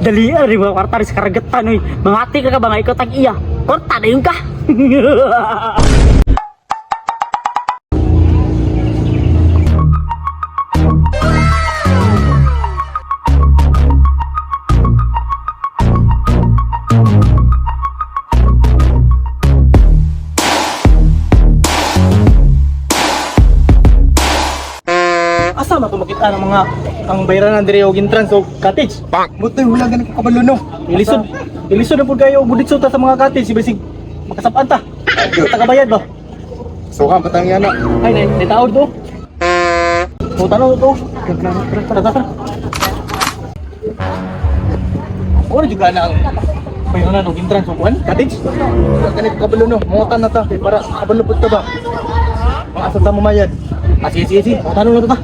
Dali ari mga kwarta sa karagatan oy. Mangati ka ka ba nga ikaw tag iya? Kwarta na yun ka. Asa man ko makita ng mga ang bayranan diri og entrance og cottage? Butoy wala gani ko kabalo no. Ilisod, ilisod na pud kayo buditso ta sa mga cottage bisig makasap-an ta. Tagabayad ba? So ka patang yana. Ay, nay, nay taod to. O tanong to. Tara, tara, tara. Ora juga na ang bayranan og entrance og kuan cottage. Wala gani ko kabalo no. Mangutan na ta kay para kabalo pud ta ba. Mga asa ta mamayad. Ah, sige, sige, sige. O tanong na to ta.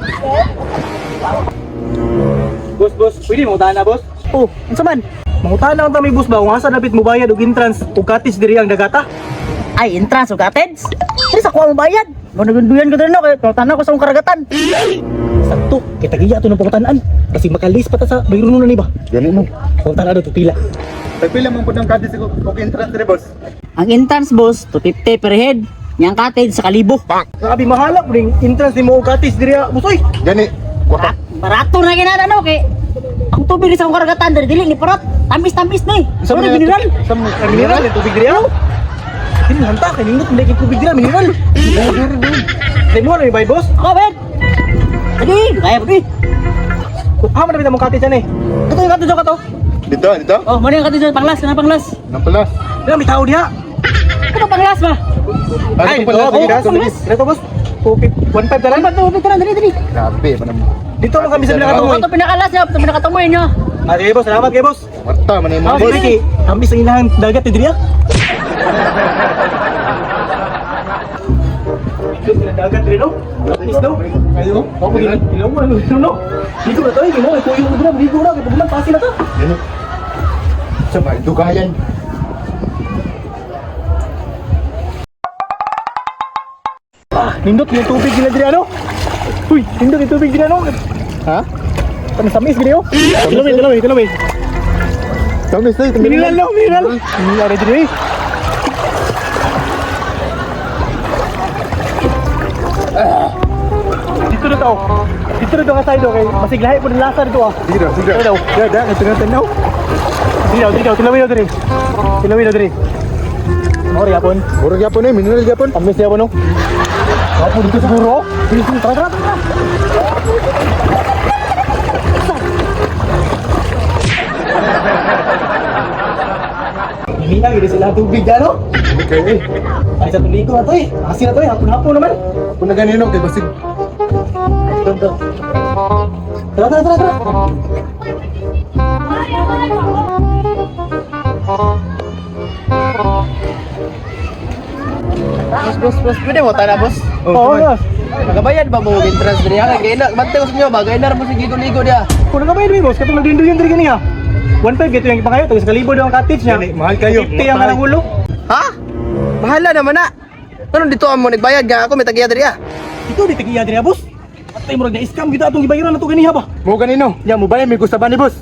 Boss, boss, pwede mo na, boss? Oh, unsa man? Mangutan na unta may boss ba kung asa dapit mo bayad og entrance og cottage diri ang dagata? Ay, entrance o cottage? Dili sa kuha mo bayad. Mo nagunduyan ko diri no kay tanaw ko sa akong karagatan. Sakto, kay tagiya to ng pangutanan. Kasi makalis pa ta sa bayronon na ni ba? Gani no. Pangutana do pila. Tagpila man pud ang cottage og entrance diri, boss. Ang entrance boss, 250 per head. Yang cottage sa kalibo. Grabe mahala po ning entrance nimo og cottage diri ah, boss oy. Gani. Kwata. Barato na ginada no kay ang tubig sa akong karagatan diri dili ni parat. Tamis-tamis ni. Sa Sa mineral. Sa mga Ang mineral ang tubig diri ah. Dili hanta kay nindot man kay tubig diri ah, mineral. Say mo na bay boss. Ako, Ben. Lagi, kaya po eh. Ah, man mong cottage ani. Ito yung cottage ka to. Dito, dito. Oh, mo yung cottage panglas, kana panglas. Nang palas. Dili may tao diha. Ito panglas ba? Ay, dito, pala oh, sige, boss. dito. Dito boss. 2.15 talan. Ano ba ito? Dali, dali. Grabe man ang Dito lang kami sa pinakatumoy. Ito pinakalas niya, ito pinakatumoy niya. Ah, sige boss, salamat kay boss. Kwarta man imo Ah, boss. sige kay tamis ang ilahang dagat diri ah. Dito sila dagat diri no. Tamis daw. Ayo. Ako din, ilaw mo ano, no? Ligo na tayo, ginoo, kuyo mo dira, ligo na, kay pagman pasi na ta. Gani. Sa may dugayan. Ah, nindot yung tubig nila diri ano? Uy, nindot yung tubig diri ano? Ha? Tamis-tamis gini oh. Tilawin, tilawin, tilawin. Tamis tayo, Mineral no, mineral. Mineral diri. Dito na tao. Dito na daw ka side okay. Masig lahi po ng lasa dito ah. Sige daw, sige Dito daw. daw. Da, da, ito na tanaw. Dito daw, dito daw, tilawin daw diri. Tilawin daw diri. Mori yapon. Murag yapon eh, mineral yapon. Tamis yapon no. Apo dito siguro. Dito, tara, tara, tara. Hindi na, hindi sila tubig dyan, no? Okay eh. Ay, sa tuligo na to eh. Asin na to eh. Hapon-hapon naman. Kung na ganino kay basig. Tara, tara, tara, tara. Boss, boss, boss, pwede mo tana, boss? Oo, boss. Nagabayad ba mo og entrance diri ha? Kay na, bantay ko sa inyo ba? Kay na mo sige ligo diha. Kung nagabayad mo, boss, katong nagdindo yun diri ganiha. 1.5 gito yung ipangayo, tapos kalibo daw ang cottage niya. Gani, mahal kayo. 50 ang Mahal. alang ulo. Ha? Bahala naman na. Anong dito amo nagbayad nga ako may tagiya diri ha? Ito, di tagiya diri, ah, boss. Atay mo na scam gyud atong gibayaran na to ganiha ba? Mo ganino. Ya mo bayad may gusto ba ni boss?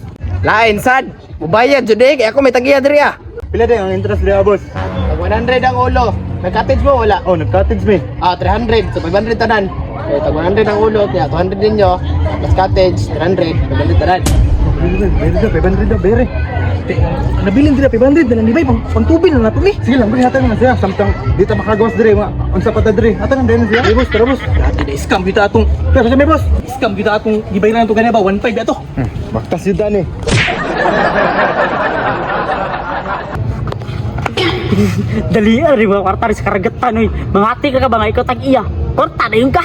Lain sad. Mubayad jud eh kay ako may tagiya diri ha. Pila day ang entrance diri ah, boss? Tag 100 ang ulo. Nag-cottage mo wala? Oh, nag-cottage me. Ah, 300. So 500 tanan. Eh, tag 100 ang ulo, kaya 200 ninyo. Plus cottage, 300. 500 tanan. 500 daw, bere. Nabilin diri 500 na lang di ba pang pangtubil na nato ni. Sige lang, bri hatag na siya. Samtang di ta makagawas diri, mga unsa pa ta diri. Hatag na diri siya. Ay, boss, tara boss. Dati na scam gyud atong. Pero sa may boss, scam gyud atong gibayaran nato ganiha ba 1.5 ato. Baktas yun dani. Dali ari mga kwarta sa karagatan oy. Mangati ka ka ba nga ikaw tag iya? Kwarta na yun ka.